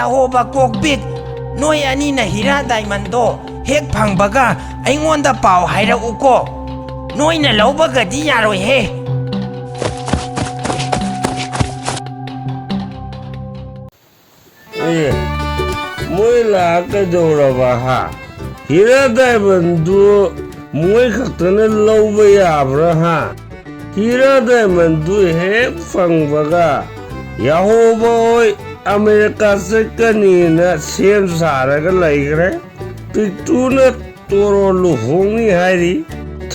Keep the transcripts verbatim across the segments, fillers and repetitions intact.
ꯑꯍꯣꯕ ꯀꯣꯛꯄꯤꯛ, ꯅꯣꯏ ꯑꯅꯤꯅ ꯍꯤꯔꯥ ꯗꯥꯏꯃꯟꯗꯣ ꯍꯦꯛ ꯐꯪꯕꯒ ꯑꯩꯉꯣꯟꯗ ꯄꯥꯎ ꯍꯥꯏꯔꯛꯎꯀꯣ꯫ ꯅꯣꯏꯅ ꯂꯧꯕꯒꯗꯤ ꯌꯥꯔꯣꯏꯍꯦ꯫ ꯑꯦ, ꯃꯣꯏ ꯂꯥꯛꯑ ꯀꯩꯗꯧꯔꯕ, ꯍꯥ? ꯍꯤꯔꯥ ꯗꯥꯏꯃꯟꯗꯨ ꯃꯣꯏ ꯈꯛꯇꯅ ꯂꯧꯕ ꯌꯥꯕ꯭ꯔꯥ, ꯍꯥ? ꯍꯤꯔꯥ ꯗꯥꯏꯃꯟꯗꯨ ꯍꯦꯛ ꯐꯪꯕꯒ ꯌꯥꯍꯣꯕ ꯍꯣꯏ ꯑꯃꯦꯔꯤꯀꯥ ꯆꯠꯀꯅꯤꯅ ꯁꯦꯝ ꯁꯥꯔꯒ ꯂꯩꯈ꯭ꯔꯦ꯫ ꯄꯤꯛꯇ꯭ꯔꯨꯅ ꯇꯣꯔꯣ ꯂꯨꯍꯣꯡꯅꯤ ꯍꯥꯏꯔꯤ꯫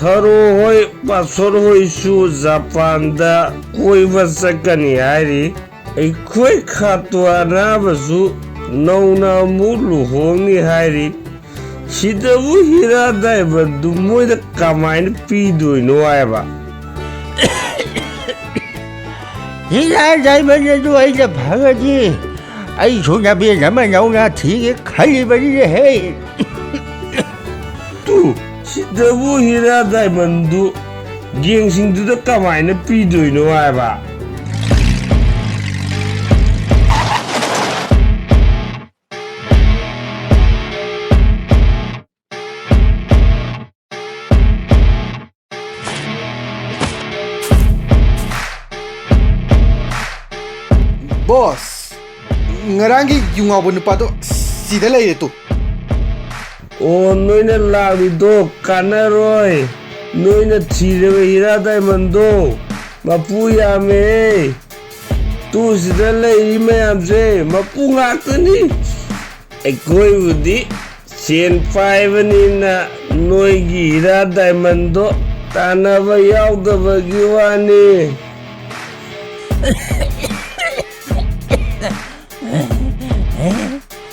ꯊꯔꯣ ꯍꯣꯏ, ꯄꯥꯁꯣꯔ ꯍꯣꯏꯁꯨ ꯖꯄꯥꯟꯗ ꯀꯣꯏꯕ ꯆꯠꯀꯅꯤ ꯍꯥꯏꯔꯤ꯫ ꯑꯩꯈꯣꯏ ꯈꯥꯇꯣ ꯑꯅꯥꯕꯁꯨ ꯅꯧꯅ ꯑꯃꯨꯛ ꯂꯨꯍꯣꯡꯅꯤ ꯍꯥꯏꯔꯤ꯫ ꯁꯤꯗꯕꯨ ꯍꯤꯔꯥ ꯗꯥꯏꯃꯟꯗꯨ ꯃꯣꯏꯗ ꯀꯃꯥꯏꯅ ꯄꯤꯗꯣꯏꯅꯣ ꯍꯥꯏꯕ? ꯍꯤꯔꯥ ꯗꯥꯏꯃꯟ ꯑꯗꯨ ꯑꯩꯅ ꯐꯪꯉꯗꯤ ꯑꯩꯁꯨ ꯅꯕꯦꯟ ꯑꯃ ꯅꯧꯅ ꯊꯤꯒꯦ ꯈꯜꯂꯤꯕꯅꯤꯅꯦꯍꯦ꯫ ꯇꯨ, ꯁꯤꯗꯕꯨ ꯍꯤꯔꯥ ꯗꯥꯏꯃꯟꯗꯨ ꯒꯦꯡꯁꯤꯡꯗꯨꯗ ꯀꯃꯥꯏꯅ ꯄꯤꯗꯣꯏꯅꯣ ꯍꯥꯏꯕ? ꯕꯣꯁ, ꯉꯔꯥꯡꯒꯤ ꯌꯨ ꯉꯥꯎꯕ ꯅꯨꯄꯥꯗꯣ ꯁꯤꯗ ꯂꯩꯔꯦ ꯇꯨ꯫ ꯑꯣ, ꯅꯣꯏꯅ ꯂꯥꯛꯂꯤꯗꯣ ꯀꯥꯟꯅꯔꯣꯏ꯫ ꯅꯣꯏꯅ ꯊꯤꯔꯕ ꯍꯤꯔꯥ ꯗꯥꯏꯃꯟꯗꯣ ꯃꯄꯨ ꯌꯥꯝꯃꯦ꯫ ꯇꯨ, ꯁꯤꯗ ꯂꯩꯔꯤ ꯃꯌꯥꯝꯁꯦ ꯃꯄꯨ ꯉꯥꯛꯇꯅꯤ꯫ ꯑꯩꯈꯣꯏꯕꯨꯗꯤ ꯁꯦꯟ ꯄꯥꯏꯕꯅꯤꯅ ꯅꯣꯏꯒꯤ ꯍꯤꯔꯥ ꯗꯥꯏꯃꯟꯗꯣ ꯇꯥꯟꯅꯕ ꯌꯥꯎꯗꯕꯒꯤ ꯋꯥꯅꯤ꯫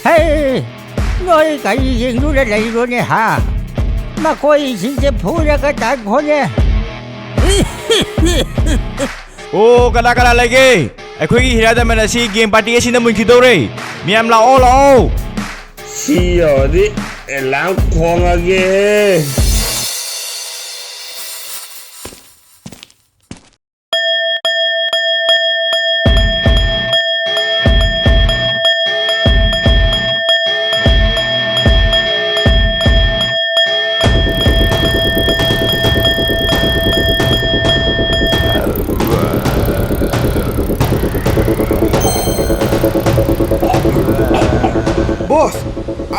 ꯍꯦ, ꯅꯣꯏ ꯀꯔꯤ ꯌꯦꯡꯗꯨꯅ ꯂꯩꯔꯣꯅꯦ, ꯍꯥ? ꯃꯈꯣꯏꯁꯤꯡꯁꯦ ꯐꯨꯔꯒ ꯇꯥꯟꯈꯣꯅꯦ꯫ ꯑꯣ, ꯀꯅꯥ ꯀꯅꯥ ꯂꯩꯒꯦ? ꯑꯩꯈꯣꯏꯒꯤ ꯍꯤꯔꯥ ꯗꯥꯏꯃꯟ ꯑꯁꯤ ꯒꯦꯝ ꯄꯥꯔꯇꯤ ꯑꯁꯤꯅ ꯃꯨꯟꯈꯤꯗꯧꯔꯦ꯫ ꯃꯤꯌꯥꯝ ꯂꯥꯛꯑꯣ, ꯂꯥꯛꯑꯣ꯫ ꯁꯤ ꯌꯧꯔꯗꯤ ꯑꯦꯂꯥꯔꯝ ꯈꯣꯡꯉꯒꯦ꯫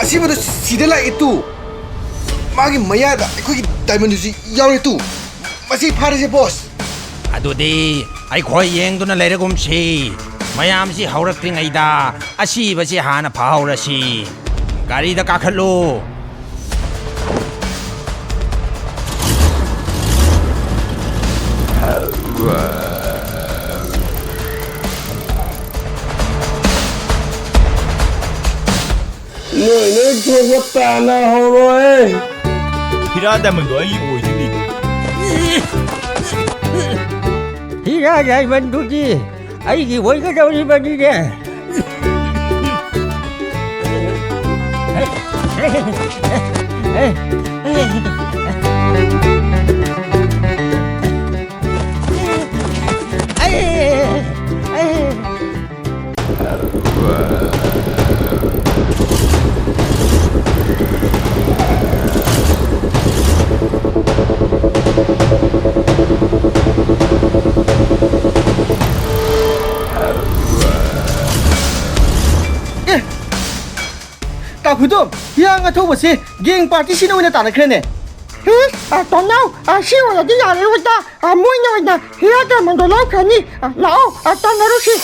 ꯁꯤꯕꯗꯨ ꯁꯤꯗ ꯂꯥꯛꯑꯦ ꯇꯨ꯫ ꯃꯥꯒꯤ ꯃꯌꯥꯗ ꯑꯩꯈꯣꯏꯒꯤ diamondꯗꯨꯁꯨ ꯌꯥꯎꯔꯦ ꯇꯨ꯫ ꯃꯁꯤ ꯐꯥꯔꯁꯦ, boss꯫ ꯑꯗꯨꯗꯤ ꯑꯩꯈꯣꯏ ꯌꯦꯡꯗꯨꯅ ꯂꯩꯔꯒꯨꯝꯁꯤ꯫ ꯃꯌꯥꯝꯁꯤ ꯍꯧꯔꯛꯇ꯭ꯔꯤꯉꯩꯗ ꯑꯁꯤꯕꯁꯤ ꯍꯥꯟꯅ ꯐꯥꯍꯧꯔꯁꯤ꯫ ꯒꯥꯔꯤꯗ ꯀꯥꯈꯠꯂꯨ꯫ ꯅꯣꯏ ꯅꯣꯏ ꯊꯣꯛꯄ ꯇꯥꯅ ꯍꯧꯔꯣꯏ꯫ ꯍꯤꯔꯥ diamondꯗꯣ ꯑꯩꯒꯤ ꯑꯣꯏꯗꯣꯏꯅꯤ꯫ ꯍꯤꯔꯥ diamondꯗꯨꯗꯤ ꯑꯩꯒꯤ ꯑꯣꯏꯒꯗꯧꯔꯤꯕꯅꯤꯅꯦ꯫ ꯑꯦ! ꯇꯥ ꯈꯨꯗꯣꯝ, ꯍꯤꯌꯥꯡ ꯑꯊꯧꯕꯁꯦ gang partyꯁꯤꯅ ꯑꯣꯏꯅ ꯇꯥꯟꯅꯈ꯭ꯔꯦꯅꯦ꯫ ꯍꯤ, ꯑ, ꯇꯣꯝꯅꯥꯎ, ꯑ, ꯁꯤ ꯑꯣꯏꯔꯗꯤ ꯌꯥꯔꯔꯣꯏꯗ꯫ ꯑ, ꯃꯣꯏꯅ ꯑꯣꯏꯅ ꯍꯤꯌꯥꯡ diamondꯗꯣ ꯂꯧꯈ꯭ꯔꯅꯤ꯫ ꯑ, ꯂꯥꯛꯑꯣ, ꯑ, ꯇꯥꯟꯅꯔꯨꯁꯤ꯫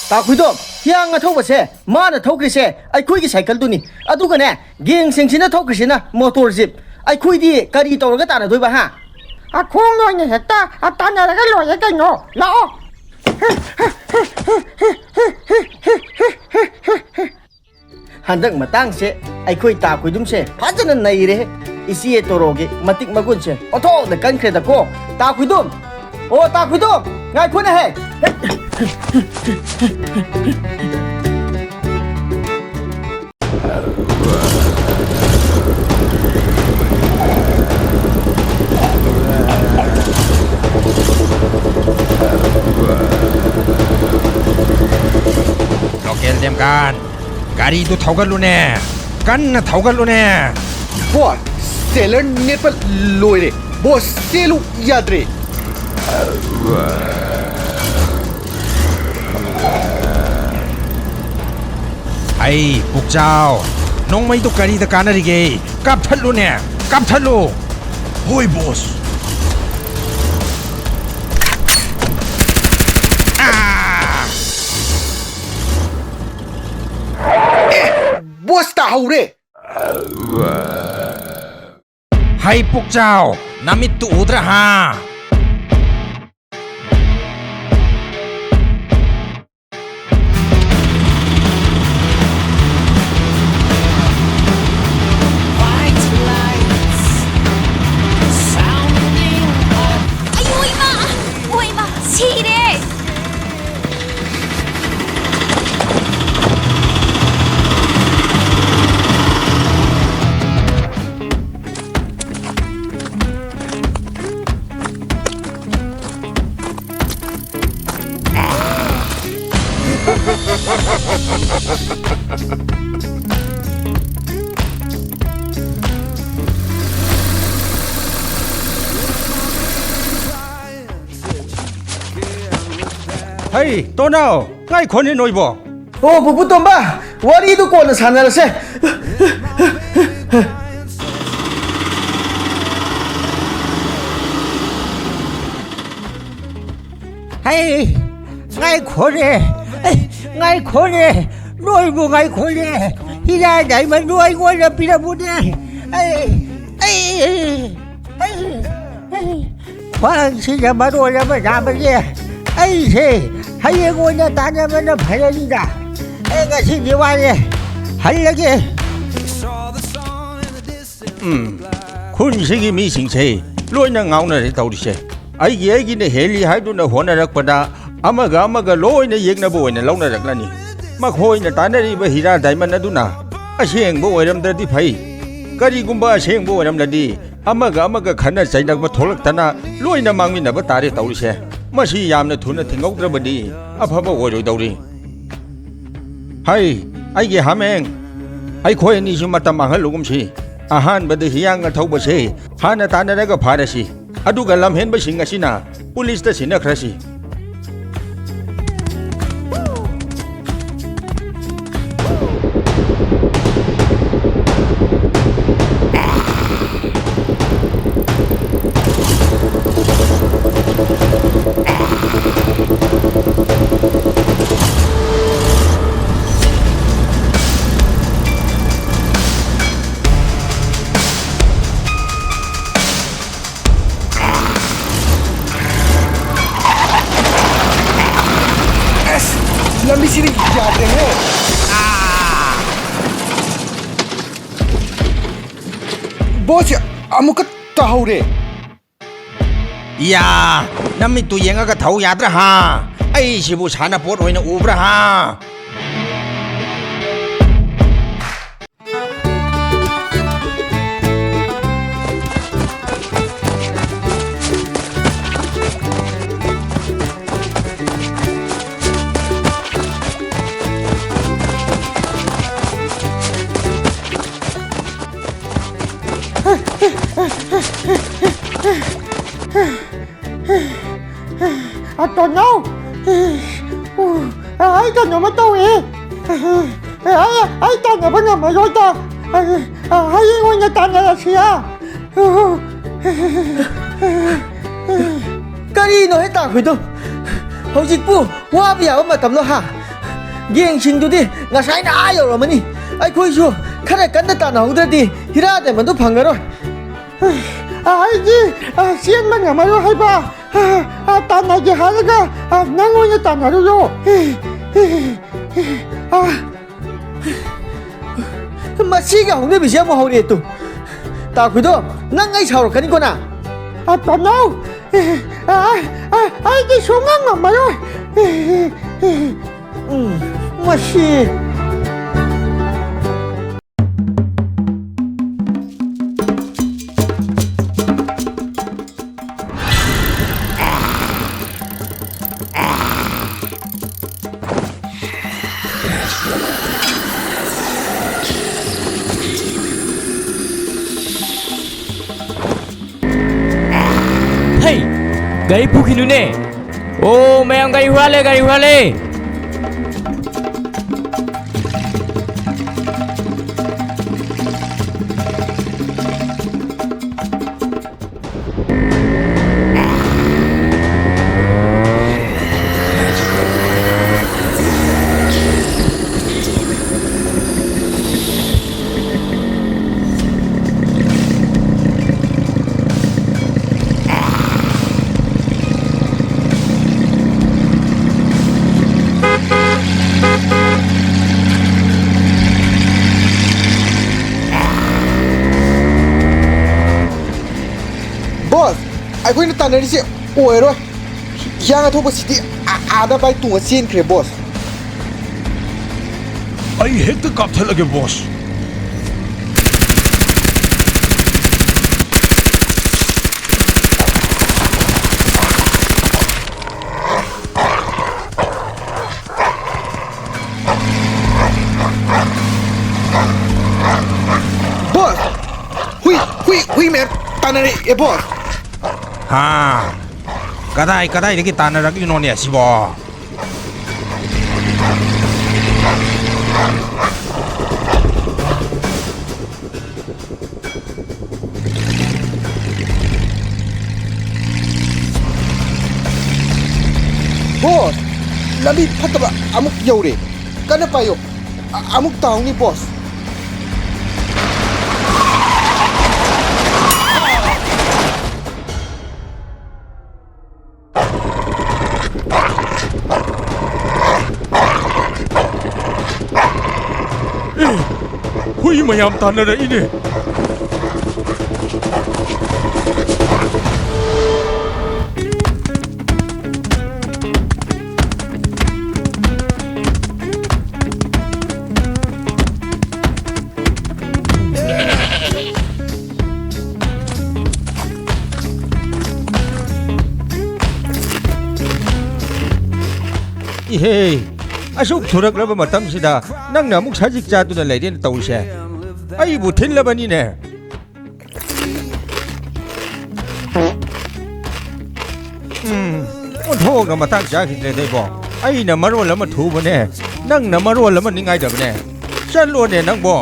ꯇꯥ ꯈꯨꯗꯣꯝ, ꯍꯤꯌꯥꯡ ꯑꯊꯧꯕꯁꯦ ꯃꯥꯅ ꯊꯧꯈ꯭ꯔꯤꯁꯦ ꯑꯩꯈꯣꯏꯒꯤ cycleꯗꯨꯅꯤ꯫ ꯑꯗꯨꯒꯅꯦ, gangꯁꯤꯡꯁꯤꯅ ꯊꯧꯈ꯭ꯔꯤꯁꯤꯅ motor jeep꯫ ꯑꯩꯈꯣꯏꯗꯤ ꯀꯔꯤ ꯇꯧꯔꯒ ꯇꯥꯟꯅꯗꯣꯏꯕ, ꯍꯥ? ꯑ, ꯈꯣꯡꯅ ꯑꯣꯏꯅ ꯍꯦꯛꯇ, ꯑ, ꯇꯥꯟꯅꯔꯒ ꯂꯣꯏꯔꯦ ꯀꯩꯅꯣ꯫ ꯂꯥꯛꯑꯣ꯫ ꯍꯟꯗꯛ ꯃꯇꯥꯡꯁꯦ ꯑꯩꯈꯣꯏ ꯇꯥ ꯈꯨꯏꯗꯨꯝꯁꯦ ꯐꯖꯅ ꯅꯩꯔꯦꯍꯦ꯫ ꯏꯆꯦ ꯇꯣꯔꯣꯒꯤ ꯃꯇꯤꯛ ꯃꯒꯨꯟꯁꯦ ꯑꯣꯟꯊꯣꯛꯅ ꯀꯟꯈ꯭ꯔꯦꯗꯀꯣ꯫ ꯇꯥ ꯈꯨꯏꯗꯨꯝ! ꯑꯣ, ꯇꯥ ꯈꯨꯏꯗꯨꯝ! ꯉꯥꯏꯈꯣꯅꯦꯍꯦ! Local ꯗꯦꯝꯀꯥꯟ, ꯒꯥꯔꯤꯗꯨ ꯊꯧꯒꯠꯂꯨꯅꯦ, ꯀꯟꯅ ꯊꯧꯒꯠꯂꯨꯅꯦ꯫ Boss, seller ꯅꯦꯠꯄ ꯂꯣꯏꯔꯦ꯫ Boss, ꯆꯦꯜꯂꯨ ꯌꯥꯗ꯭ꯔꯦ꯫ ꯑꯩ ꯄꯨꯛꯆꯥꯎ, ꯅꯣꯡꯃꯩꯗꯨ ꯀꯔꯤꯗ ꯀꯥꯟꯅꯔꯤꯒꯦ? ꯀꯥꯞꯊꯠꯂꯨꯅꯦ! ꯀꯥꯞꯊꯠꯂꯨ! ꯍꯣꯏ, ꯕꯣꯁ꯫ ꯑꯥ! ꯑꯦ, ꯕꯣꯁ ꯇꯥꯍꯧꯔꯦ! ꯍꯩ ꯄꯨꯛꯆꯥꯎ, ꯅꯃꯤꯠꯇꯨ ꯎꯗ꯭ꯔꯥ ꯍꯥ? ꯑꯌꯣ ꯏꯃꯥ! ꯑꯣ ꯏꯃꯥ! ꯁꯤꯔꯦ! ꯍꯩ, ꯇꯣꯅꯥꯎ, ꯉꯥꯏꯈꯣꯅꯦ ꯅꯣꯏꯕꯣ꯫ ꯑꯣ, ꯄꯨꯄꯨ ꯇꯣꯝꯕ, ꯋꯥꯔꯤꯗꯨ ꯀꯣꯟꯅ ꯁꯥꯟꯅꯔꯁꯦ꯫ ꯍꯩ, ꯉꯥꯏꯈꯣꯅꯦ, ꯑꯩ, ꯉꯥꯏꯈꯣꯅꯦ, ꯅꯣꯏꯕꯨ ꯉꯥꯏꯈꯣꯅꯦ꯫ ꯍꯤꯔꯥ ꯗꯥꯏꯃꯟꯗꯨ ꯑꯩꯉꯣꯟꯗ ꯄꯤꯔꯝꯃꯨꯅꯦ꯫ ꯑꯩ, ꯑꯩ, ꯑꯩ, ꯑꯩ, ꯈ꯭ꯋꯥꯡꯁꯤꯅ ꯃꯔꯣꯜ ꯑꯃ ꯅꯥꯕꯅꯦ꯫ ꯑꯩꯁꯦ ꯍꯌꯦꯡ ꯑꯣꯏꯅ ꯇꯥꯟꯅꯕꯅ ꯐꯔꯅꯤꯗ꯫ ꯑꯩ ꯉꯁꯤꯗꯤ ꯋꯥꯔꯦ, ꯍꯜꯂꯒꯦ꯫ ꯎꯝ, ꯈꯨꯟꯁꯤꯒꯤ ꯃꯤꯁꯤꯡꯁꯦ ꯂꯣꯏꯅ ꯉꯥꯎꯅꯔꯦ ꯇꯧꯔꯤꯁꯦ꯫ ꯑꯩꯒꯤ ꯑꯩꯒꯤꯅ ꯍꯦꯜꯂꯤ ꯍꯥꯏꯗꯨꯅ ꯍꯣꯠꯅꯔꯛꯄꯗ ꯑꯃꯒ ꯑꯃꯒ ꯂꯣꯏꯅ ꯌꯦꯛꯅꯕ ꯑꯣꯏꯅ ꯂꯧꯅꯔꯛꯂꯅꯤ꯫ ꯃꯈꯣꯏꯅ ꯇꯥꯟꯅꯔꯤꯕ ꯍꯤꯔꯥ ꯗꯥꯏꯃꯟ ꯑꯗꯨꯅ ꯑꯁꯦꯡꯕ ꯑꯣꯏꯔꯝꯗ꯭ꯔꯗꯤ ꯐꯩ꯫ ꯀꯔꯤꯒꯨꯝꯕ ꯑꯁꯦꯡꯕ ꯑꯣꯏꯔꯝꯂꯗꯤ ꯑꯃꯒ ꯑꯃꯒ ꯈꯠꯅ ꯆꯩꯅꯕ ꯊꯣꯛꯂꯛꯇꯅ ꯂꯣꯏꯅ ꯃꯥꯡꯃꯤꯟꯅꯕ ꯇꯥꯔꯦ ꯇꯧꯔꯤꯁꯦ꯫ ꯃꯁꯤ ꯌꯥꯝꯅ ꯊꯨꯅ ꯊꯤꯡꯍꯧꯗ꯭ꯔꯕꯗꯤ ꯑꯐꯕ ꯑꯣꯏꯔꯣꯏꯗꯧꯔꯤ꯫ ꯍꯩ, ꯑꯩꯒꯤ ꯍꯥꯃꯦꯡ, ꯑꯩꯈꯣꯏ ꯑꯅꯤꯁꯨ ꯃꯇꯝ ꯃꯥꯡꯍꯜꯂꯨꯒꯨꯝꯁꯤ꯫ ꯑꯍꯥꯟꯕꯗ ꯍꯤꯌꯥꯡꯒ ꯊꯧꯕꯁꯦ ꯍꯥꯟꯅ ꯇꯥꯟꯅꯔꯒ ꯐꯥꯔꯁꯤ, ꯑꯗꯨꯒ ꯂꯝꯍꯦꯟꯕꯁꯤꯡ ꯑꯁꯤꯅ ꯄꯨꯂꯤꯁꯇ ꯁꯤꯟꯅꯈ꯭ꯔꯁꯤ꯫ ꯁꯤꯗꯤ ꯌꯥꯗ꯭ꯔꯦꯍꯦ꯫ ꯑꯥ! ꯕꯣꯁ, ꯑꯃꯨꯛꯀ ꯇꯥꯍꯧꯔꯦ꯫ ꯏꯌꯥ, ꯅꯃꯤꯠꯇꯨ ꯌꯦꯡꯉꯒ ꯊꯧ ꯌꯥꯗ꯭ꯔꯥ ꯍꯥ? ꯑꯩꯁꯤꯕꯨ ꯁꯥꯟꯅꯄꯣꯠ ꯑꯣꯏꯅ ꯎꯕ꯭ꯔꯥ ꯍꯥ? ꯑ, ꯇꯣꯟꯅꯥꯎ! ꯑ, ꯑꯩ ꯀꯩꯅꯣꯝꯃ ꯇꯧꯋꯦ꯫ ꯑ, ꯑꯩ, ꯑꯩ ꯇꯥꯟꯅꯕ ꯉꯝꯃꯔꯣꯏꯗ꯫ ꯑ, ꯑ, ꯍꯌꯦꯡ ꯑꯣꯏꯅ ꯇꯥꯟꯅꯔꯁꯤꯔꯥ? ꯀꯔꯤꯅꯣꯍꯦ ꯇꯥꯈꯨꯏꯗꯣ? ꯍꯧꯖꯤꯛꯄꯨ ꯋꯥꯕ ꯌꯥꯕ ꯃꯇꯝꯂꯣ ꯍꯥ? ꯒꯦꯡꯁꯤꯡꯗꯨꯗꯤ ꯉꯁꯥꯏꯅ ꯑꯥ ꯌꯧꯔꯝꯃꯅꯤ꯫ ꯑꯩꯈꯣꯏꯁꯨ ꯈꯔ ꯀꯟꯅ ꯇꯥꯟꯅꯍꯧꯗ꯭ꯔꯗꯤ ꯍꯤꯔꯥ ꯗꯥꯏꯃꯟꯗꯣ ꯐꯪꯉꯔꯣꯏ꯫ ꯑ, ꯑꯩꯗꯤ, ꯑ, ꯆꯦꯟꯕ ꯉꯝꯃꯔꯣꯏ ꯍꯥꯏꯕ꯫ ꯑ, ꯑ, ꯇꯥꯟꯅꯒꯦ ꯍꯥꯏꯔꯒ, ꯑ, ꯅꯪ ꯑꯣꯏꯅ ꯇꯥꯟꯅꯔꯨꯔꯣ꯫ ꯑ, ꯃꯁꯤꯒꯤ ꯍꯧꯅꯕꯤꯁꯦ ꯑꯃꯨꯛ ꯍꯧꯔꯛꯑꯦ ꯇꯨ꯫ ꯇꯥꯈꯨꯏꯗꯣ, ꯅꯪ ꯑꯩ ꯁꯥꯎꯔꯛꯀꯅꯤꯀꯣ ꯅꯪ꯫ ꯑ, ꯇꯣꯟꯅꯥꯎ, ꯑ, ꯑ, ꯑ, ꯑꯩꯗꯤ ꯁꯨꯡꯉꯝ ꯉꯝꯃꯔꯣꯏ꯫ ꯎꯝ, ꯃꯁꯤ꯫ ꯍꯩ! ꯒꯥꯔꯤ ꯄꯨꯈꯤꯅꯨꯅꯦ! ꯑꯣ, ꯃꯌꯥꯝ ꯒꯥꯔꯤ ꯍꯨꯔꯥꯜꯂꯦ, ꯒꯥꯔꯤ ꯍꯨꯔꯥꯜꯂꯦ! ꯑꯩꯈꯣꯏꯅ ꯇꯥꯟꯅꯔꯤꯁꯦ ꯑꯣꯏꯔꯣꯏ꯫ ꯍꯤꯌꯥꯡ ꯑꯊꯧꯕ ꯁꯤꯇꯤ ꯑꯥ-, ꯑꯥꯗ ꯚꯥꯏ ꯇꯣꯡꯉ ꯆꯦꯟꯈ꯭ꯔꯦ, ꯕꯣꯁ꯫ ꯑꯩ ꯍꯦꯛꯇ ꯀꯥꯞꯊꯠꯂꯒꯦ, ꯕꯣꯁ꯫ ꯕꯣꯁ! ꯍꯨꯏ, ꯍꯨꯏ, ꯍꯨꯏ ꯃꯌꯥꯝ ꯇꯥꯟꯅꯔꯛꯑꯦ, ꯕꯣꯁ! ꯍꯥ? ꯀꯗꯥꯏ ꯀꯗꯥꯏꯗꯒꯤ ꯇꯥꯟꯅꯔꯛꯂꯤꯅꯣꯅꯦ ꯑꯁꯤꯕꯣ? ꯕꯣꯁ, ꯂꯝꯕꯤ ꯐꯠꯇꯕ ꯑꯃꯨꯛ ꯌꯧꯔꯦ꯫ ꯀꯟꯅ ꯄꯥꯏꯌꯣ꯫ ꯑ-, ꯑꯃꯨꯛ ꯇꯥꯍꯧꯅꯤ, ꯕꯣꯁ꯫ ꯑꯦ, ꯍꯨꯏ ꯃꯌꯥꯝ ꯇꯥꯟꯅꯔꯛꯏꯅꯦ꯫ ꯏꯍꯦ, ꯑꯁꯨꯛ ꯊꯨꯔꯛꯂꯕ ꯃꯇꯝꯁꯤꯗ ꯅꯪꯅ ꯑꯃꯨꯛ ꯁꯖꯤꯛ ꯆꯥꯗꯨꯅ ꯂꯩꯔꯦꯅ ꯇꯧꯔꯤꯁꯦ꯫ ꯑꯩꯕꯨ ꯊꯤꯜꯂꯕꯅꯤꯅꯦ꯫ ꯎꯝ, ꯑꯣꯟꯊꯣꯛꯅ ꯃꯇꯥꯡ ꯆꯥꯈꯤꯗ꯭ꯔꯦꯗ ꯏꯕꯣ꯫ ꯑꯩꯅ ꯃꯔꯣꯜ ꯑꯃ ꯊꯨꯕꯅꯦ, ꯅꯪꯅ ꯃꯔꯣꯜ ꯑꯃ ꯅꯤꯡꯉꯥꯏꯗꯕꯅꯦ꯫ ꯆꯠꯂꯣꯅꯦ ꯅꯪꯕꯣ꯫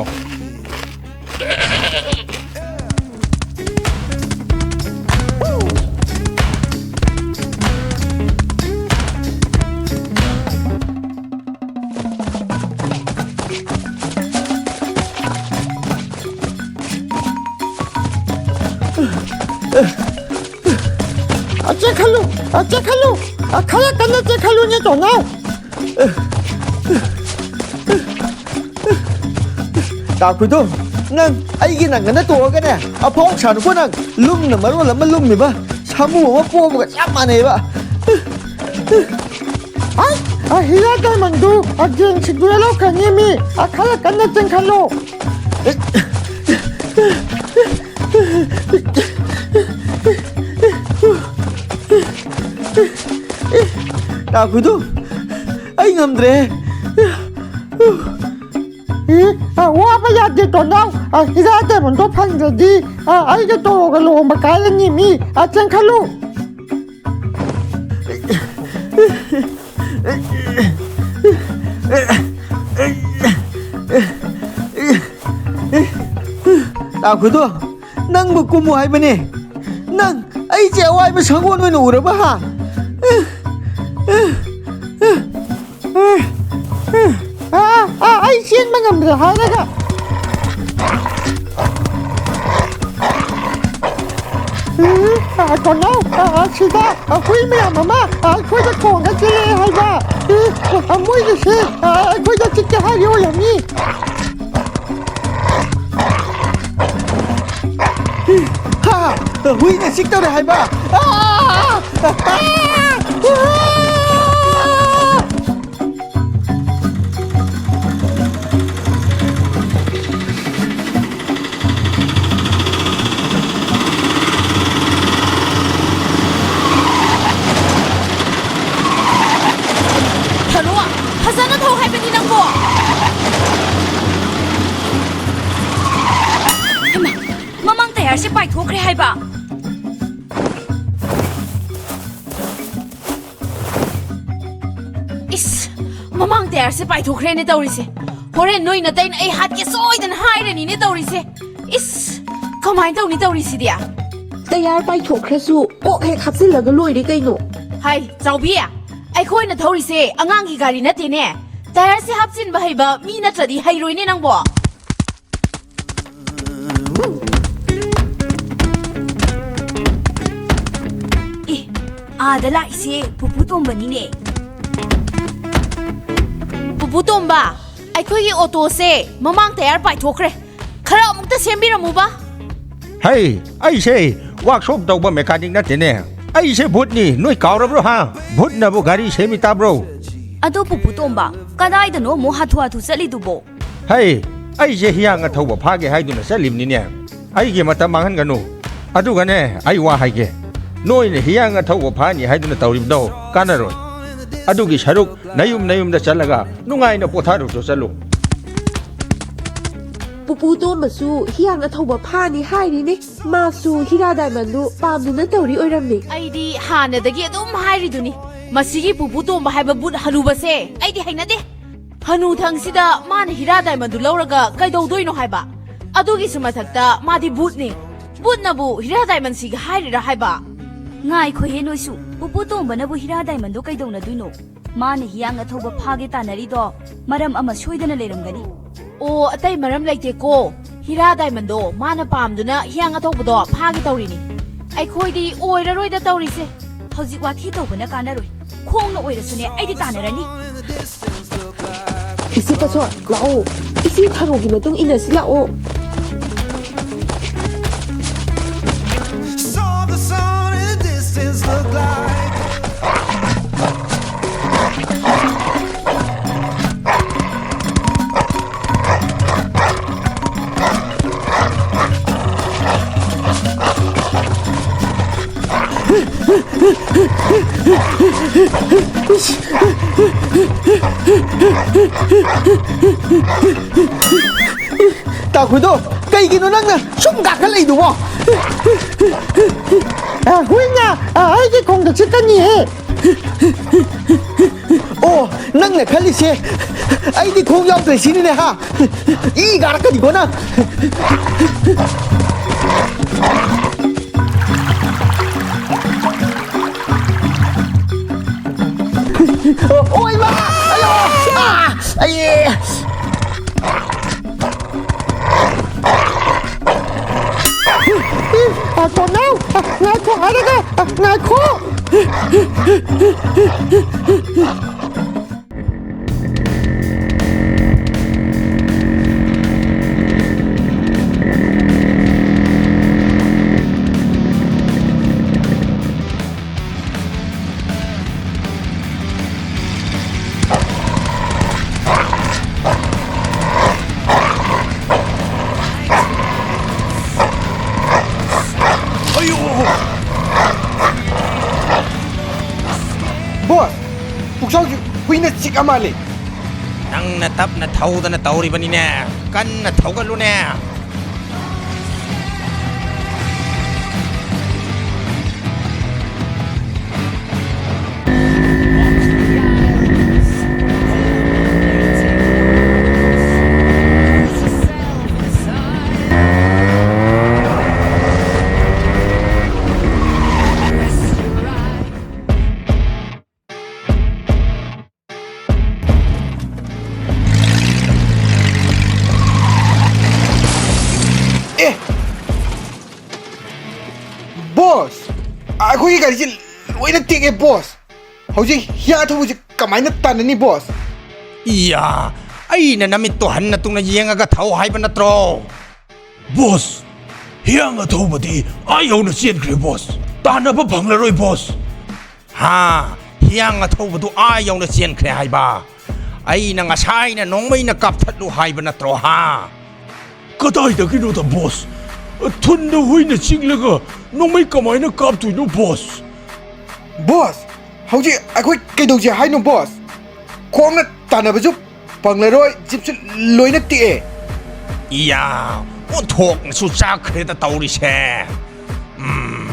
ꯑ, ꯆꯦꯟꯈꯠꯂꯨ, ꯑ, ꯆꯦꯟꯈꯠꯂꯨ, ꯑ, ꯈꯔ ꯀꯟꯅ ꯆꯦꯟꯈꯠꯂꯨꯅꯦ, ꯇꯣꯅꯥꯎ꯫ ꯇꯥ ꯈꯨꯏꯗꯣ, ꯅꯪ ꯑꯩꯒꯤ ꯅꯪꯒꯅ ꯇꯣꯛꯑꯒꯅꯦ, ꯑꯐꯥꯎ ꯁꯥꯅꯨꯀꯣ ꯅꯪ꯫ ꯂꯨꯝꯅ ꯃꯔꯣꯜ ꯑꯃ ꯂꯨꯝꯃꯤꯕ, ꯁꯥꯃꯨ ꯑꯃ ꯄꯣꯕꯒ ꯆꯞ ꯃꯥꯟꯅꯩꯕ꯫ ꯑꯁ, ꯑ, ꯍꯤꯔꯥ ꯗꯥꯏꯃꯟꯗꯨ, ꯑ, ꯒꯦꯡꯁꯤꯡꯗꯨꯗ ꯂꯧꯈ꯭ꯔꯅꯤ ꯃꯤ꯫ ꯑ, ꯈꯔ ꯀꯟꯅ ꯆꯦꯟꯈꯠꯂꯣ꯫ ꯇꯥꯈꯨꯗꯨ, ꯑꯩ ꯉꯝꯗ꯭ꯔꯦ꯫ ꯑꯦ, ꯑ, ꯋꯥꯕ ꯌꯥꯗꯦ, ꯇꯣꯟꯅꯥꯎ꯫ ꯑ, ꯍꯤꯔꯥ ꯗꯥꯏꯃꯟꯗꯣ ꯐꯪꯗ꯭ꯔꯗꯤ, ꯑ, ꯑꯩꯒ ꯇꯣꯔꯣꯒ ꯂꯨꯍꯣꯡꯕ ꯀꯥꯏꯔꯅꯤ ꯃꯤ꯫ ꯑ, ꯆꯦꯟꯈꯠꯂꯨ꯫ ꯇꯥꯈꯨꯗꯣ, ꯅꯪꯕꯨ ꯀꯨꯝꯃꯨ ꯍꯥꯏꯕꯅꯦ꯫ ꯅꯪ ꯑꯩꯁꯦ ꯑꯋꯥꯏꯕ ꯁꯪꯒꯣꯜ ꯑꯣꯏꯅ ꯎꯔꯕ, ꯍꯥ? ꯑꯥ, ꯑꯥ, ꯑꯩ ꯆꯦꯟꯕ ꯉꯝꯗ꯭ꯔꯦ ꯍꯥꯏꯔꯒ꯫ ꯎꯝ, ꯑꯥ, ꯀꯣꯅꯥꯎ, ꯑꯥ, ꯑꯥ, ꯁꯤꯗ, ꯑꯥ, ꯍꯨꯏ ꯃꯌꯥꯝ ꯑꯃ, ꯑꯥ, ꯑꯩꯈꯣꯏꯗ ꯈꯣꯡꯒ ꯆꯦꯜꯂꯛꯑꯦ ꯍꯥꯏꯕ꯫ ꯎꯝ, ꯑꯥ, ꯃꯣꯏꯒꯤꯁꯦ, ꯑꯥ, ꯑꯩꯈꯣꯏꯗ ꯆꯤꯛꯀꯦ ꯍꯥꯏꯔꯤ ꯑꯣꯏꯔꯝꯅꯤ꯫ ꯍꯥ! ꯍꯨꯏꯅ ꯆꯤꯛꯇꯧꯔꯦ ꯍꯥꯏꯕ! ꯑꯥ! ꯑꯥ! ꯑꯥ! ꯊꯔꯣ, ꯐꯖꯅ ꯊꯧ ꯍꯥꯏꯕꯅꯤ ꯅꯪꯕꯣ! ꯍꯩꯃꯥ, ꯃꯃꯥꯡ ꯇꯌꯥꯔꯁꯦ ꯄꯥꯏꯊꯣꯛꯈ꯭ꯔꯦ ꯍꯥꯏꯕ! ꯏꯁ, ꯃꯃꯥꯡ ꯇꯌꯥꯔꯁꯦ ꯄꯥꯏꯊꯣꯛꯈ꯭ꯔꯦꯅꯦ ꯇꯧꯔꯤꯁꯦ꯫ ꯍꯣꯔꯦꯟ ꯅꯣꯏ ꯅꯇꯩꯅ ꯑꯩ ꯍꯥꯠꯀꯦ ꯁꯣꯏꯗꯅ ꯍꯥꯏꯔꯅꯤꯅꯦ ꯇꯧꯔꯤꯁꯦ꯫ ꯏꯁ, ꯀꯃꯥꯏꯅ ꯇꯧꯅꯤ ꯇꯧꯔꯤꯁꯤꯗꯤ? ꯇꯌꯥꯔ ꯄꯥꯏꯊꯣꯛꯈ꯭ꯔꯁꯨ ꯀꯣꯛ ꯍꯦꯛ ꯍꯥꯞꯆꯤꯜꯂꯒ ꯂꯣꯏꯔꯦ ꯀꯩꯅꯣ꯫ ꯍꯥꯏ, ꯆꯥꯎꯕꯤ, ꯑꯩꯈꯣꯏꯅ ꯊꯧꯔꯤꯁꯦ ꯑꯉꯥꯡꯒꯤ ꯒꯥꯔꯤ ꯅꯠꯇꯦꯅꯦ꯫ ꯇꯌꯥꯔꯁꯦ ꯍꯥꯞꯆꯤꯟꯕ ꯍꯩꯕ ꯃꯤ ꯅꯠꯇ꯭ꯔꯗꯤ ꯍꯩꯔꯣꯏꯅꯦ ꯅꯪꯕꯣ꯫ ꯑꯦ, ꯑꯥꯗ ꯂꯥꯛꯏꯁꯦ ꯄꯨꯄꯨ ꯇꯣꯝꯕꯅꯤꯅꯦ꯫ ꯄꯨꯄꯨ ꯇꯣꯝꯕ, ꯑꯩꯈꯣꯏꯒꯤ ꯑꯣꯇꯣꯁꯦ ꯃꯃꯥꯡ ꯇꯌꯥꯔ ꯄꯥꯏꯊꯣꯛꯈ꯭ꯔꯦ꯫ ꯈꯔ ꯑꯃꯨꯛꯇ ꯁꯦꯝꯕꯤꯔꯝꯃꯨꯕ꯫ ꯍꯩ, ꯑꯩꯁꯦ ꯋꯥꯛꯁꯣꯞ ꯇꯧꯕ ꯃꯦꯀꯥꯅꯤꯛ ꯅꯠꯇꯦꯅꯦ꯫ ꯑꯩꯁꯦ ꯚꯨꯠꯅꯤ, ꯅꯣꯏ ꯀꯥꯎꯔꯕ꯭ꯔꯣ ꯍꯥ? ꯚꯨꯠꯅꯕꯨ ꯒꯥꯔꯤ ꯁꯦꯝꯃꯤ ꯇꯥꯕ꯭ꯔꯣ? ꯑꯗꯣ ꯄꯨꯄꯨ ꯇꯣꯝꯕ, ꯀꯗꯥꯏꯗꯅꯣ ꯑꯃꯨꯛ ꯍꯥꯊꯨ ꯍꯥꯊꯨ ꯆꯠꯂꯤꯗꯨꯕꯣ? ꯍꯩ, ꯑꯩꯁꯦ ꯍꯤꯌꯥꯡ ꯑꯊꯧꯕ ꯐꯥꯒꯦ ꯍꯥꯏꯗꯨꯅ ꯆꯠꯂꯤꯕꯅꯤꯅꯦ꯫ ꯑꯩꯒꯤ ꯃꯇꯝ ꯃꯥꯡꯍꯟꯒꯅꯨ꯫ ꯑꯗꯨꯒꯅꯦ, ꯑꯩ ꯋꯥ ꯍꯥꯏꯒꯦ꯫ ꯅꯣꯏꯅ ꯍꯤꯌꯥꯡ ꯑꯊꯧꯕ ꯐꯥꯅꯤ ꯍꯥꯏꯗꯨꯅ ꯇꯧꯔꯤꯕꯗꯣ ꯀꯥꯟꯅꯔꯣꯏ꯫ ꯑꯗꯨꯒꯤ ꯁꯔꯨꯛ ꯅꯌꯨꯝ ꯅꯌꯨꯝꯗ ꯆꯠꯂꯒ ꯅꯨꯡꯉꯥꯏꯅ ꯄꯣꯊꯥꯔꯨꯆꯣ ꯆꯠꯂꯨ꯫ ꯄꯨꯄꯨ ꯇꯣꯝꯕꯁꯨ ꯍꯤꯌꯥꯡ ꯑꯊꯧꯕ ꯐꯥꯅꯤ ꯍꯥꯏꯔꯤꯅꯦ꯫ ꯃꯥꯁꯨ ꯍꯤꯔꯥ ꯗꯥꯏꯃꯟꯗꯨ ꯄꯥꯝꯗꯨꯅ ꯇꯧꯔꯤ ꯑꯣꯏꯔꯝꯃꯤ꯫ ꯑꯩꯗꯤ ꯍꯥꯟꯅꯗꯒꯤ ꯑꯗꯨꯝ ꯍꯥꯏꯔꯤꯗꯨꯅꯤ, ꯃꯁꯤꯒꯤ ꯄꯨꯄꯨ ꯇꯣꯝꯕ ꯍꯥꯏꯕ ꯕꯨꯠ ꯍꯅꯨꯕꯁꯦ ꯑꯩꯗꯤ ꯍꯩꯅꯗꯦ꯫ ꯍꯅꯨꯊꯪꯁꯤꯗ ꯃꯥꯅ ꯍꯤꯔꯥ ꯗꯥꯏꯃꯟꯗꯨ ꯂꯧꯔꯒ ꯀꯩꯗꯧꯗꯣꯏꯅꯣ ꯍꯥꯏꯕ? ꯑꯗꯨꯒꯤꯁꯨ ꯃꯊꯛꯇ ꯃꯥꯗꯤ ꯕꯨꯠꯅꯤ꯫ ꯕꯨꯠꯅꯕꯨ ꯍꯤꯔꯥ ꯗꯥꯏꯃꯟ ꯁꯤꯒꯦ ꯍꯥꯏꯔꯤꯔꯥ ꯍꯥꯏꯕ? ꯉꯥꯏꯈꯣꯍꯦ ꯅꯣꯏꯁꯨ, ꯄꯨꯄꯨ ꯇꯣꯝꯕꯅꯕꯨ ꯍꯤꯔꯥ ꯗꯥꯏꯃꯟꯗꯣ ꯀꯩꯗꯧꯅꯗꯣꯏꯅꯣ? ꯃꯥꯅ ꯍꯤꯌꯥꯡ ꯑꯊꯧꯕ ꯐꯥꯒꯦ ꯇꯥꯟꯅꯔꯤꯗꯣ ꯃꯔꯝ ꯑꯃ ꯁꯣꯏꯗꯅ ꯂꯩꯔꯝꯒꯅꯤ꯫ ꯑꯣ, ꯑꯇꯩ ꯃꯔꯝ ꯂꯩꯇꯦꯀꯣ꯫ ꯍꯤꯔꯥ ꯗꯥꯏꯃꯟꯗꯣ ꯃꯥꯅ ꯄꯥꯝꯗꯨꯅ ꯍꯤꯌꯥꯡ ꯑꯊꯧꯕꯗꯣ ꯐꯥꯒꯦ ꯇꯧꯔꯤꯅꯤ꯫ ꯑꯩꯈꯣꯏꯗꯤ ꯑꯣꯏꯔꯔꯣꯏꯗ ꯇꯧꯔꯤꯁꯦ꯫ ꯍꯧꯖꯤꯛ ꯋꯥꯊꯤ ꯇꯧꯕꯅ ꯀꯥꯟꯅꯔꯣꯏ꯫ ꯈꯣꯡꯅ ꯑꯣꯏꯔꯁꯨꯅꯦ, ꯑꯩꯗꯤ ꯇꯥꯟꯅꯔꯅꯤ꯫ ꯏꯆꯦ ꯄꯠꯁꯣꯟ, ꯂꯥꯛꯑꯣ꯫ ꯏꯆꯦ ꯊꯔꯣꯒꯤ ꯃꯇꯨꯡ ꯏꯟꯅꯁꯤ ꯂꯥꯛꯑꯣ꯫ Saw the sun in the distance look like ꯇꯥꯈꯨꯗꯣ, ꯀꯩꯒꯤꯅꯣ ꯅꯪꯅ ꯁꯨꯝ ꯀꯥꯈꯠꯂꯛꯏꯗꯨꯕꯣ? ꯑ, ꯍꯨꯏꯅ, ꯑ, ꯑꯩꯒꯤ ꯈꯣꯡꯗ ꯆꯤꯛꯀꯅꯤꯍꯦ꯫ ꯑꯣ, ꯅꯪꯅ ꯈꯜꯂꯤꯁꯦ ꯑꯩꯗꯤ ꯈꯣꯡ ꯌꯥꯎꯗ꯭ꯔꯦ ꯁꯤꯅꯤꯅꯦ ꯍꯥ? ꯏ ꯀꯥꯔꯛꯀꯅꯤꯀꯣ ꯅꯪ꯫ ꯑꯣ, ꯏꯃꯥ! ꯑꯌꯣ! ꯑꯥ! ꯑꯩ! ꯑ, ꯇꯣꯟꯅꯥꯎ! ꯑ, ꯉꯥꯏꯈꯣ ꯍꯥꯏꯔꯒ! ꯑ, ꯉꯥꯏꯈꯣ! ꯕꯣꯁ, ꯄꯨꯛꯆꯥꯎꯁꯤ ꯍꯨꯏꯅ ꯆꯤꯛꯑ ꯃꯥꯜꯂꯦ꯫ ꯅꯪꯅ ꯇꯞꯅ ꯊꯧꯗꯅ ꯇꯧꯔꯤꯕꯅꯤꯅꯦ꯫ ꯀꯟꯅ ꯊꯧꯒꯠꯂꯨꯅꯦ꯫ ꯑꯦ! ꯕꯣꯁ! ꯑꯩꯈꯣꯏꯒꯤ ꯒꯥꯔꯤꯁꯦ ꯂꯣꯏꯅ ꯇꯦꯛꯑꯦ, ꯕꯣꯁ! ꯍꯧꯖꯤꯛ ꯍꯤꯌꯥꯡ ꯑꯊꯧꯕꯁꯦ ꯀꯃꯥꯏꯅ ꯇꯥꯟꯅꯅꯤ, ꯕꯣꯁ? ꯏꯌꯥ! ꯑꯩꯅ ꯅꯃꯤꯠꯇꯣ ꯍꯟꯅ ꯇꯨꯡꯅ ꯌꯦꯡꯉꯒ ꯊꯧ ꯍꯥꯏꯕ ꯅꯠꯇ꯭ꯔꯣ? ꯕꯣꯁ! ꯍꯤꯌꯥꯡ ꯑꯊꯧꯕꯗꯤ ꯑꯥ ꯌꯧꯅ ꯆꯦꯟꯈ꯭ꯔꯦ, ꯕꯣꯁ! ꯇꯥꯟꯅꯕ ꯐꯪꯂꯔꯣꯏ, ꯕꯣꯁ! ꯍꯥ? ꯍꯤꯌꯥꯡ ꯑꯊꯧꯕꯗꯨ ꯑꯥ ꯌꯧꯅ ꯆꯦꯟꯈ꯭ꯔꯦ ꯍꯥꯏꯕ? ꯑꯩꯅ ꯉꯁꯥꯏꯅ ꯅꯣꯡꯃꯩꯅ ꯀꯥꯞꯊꯠꯂꯨ ꯍꯥꯏꯕ ꯅꯠꯇ꯭ꯔꯣ, ꯍꯥ? ꯀꯗꯥꯏꯗꯒꯤꯅꯣꯗ, ꯕꯣꯁ? ꯊꯨꯟꯗ ꯍꯨꯏꯅ ꯆꯤꯛꯂꯒ ꯅꯣꯡꯃꯩ ꯀꯃꯥꯏꯅ ꯀꯥꯞꯇꯣꯏꯅꯣ, ꯕꯣꯁ? ꯕꯣꯁ, ꯍꯧꯖꯤꯛ ꯑꯩꯈꯣꯏ ꯀꯩꯗꯧꯁꯦ ꯍꯥꯏꯅꯣ, ꯕꯣꯁ? ꯈꯣꯡꯅ ꯇꯥꯟꯅꯕꯁꯨ ꯐꯪꯂꯔꯣꯏ, ꯖꯤꯞꯁꯨ ꯂꯣꯏꯅ ꯇꯦꯛꯑꯦ꯫ ꯏꯌꯥ, ꯑꯣꯟꯊꯣꯛꯅꯁꯨ ꯆꯥꯛꯈ꯭ꯔꯦꯗ ꯇꯧꯔꯤꯁꯦ꯫ ꯎꯝ,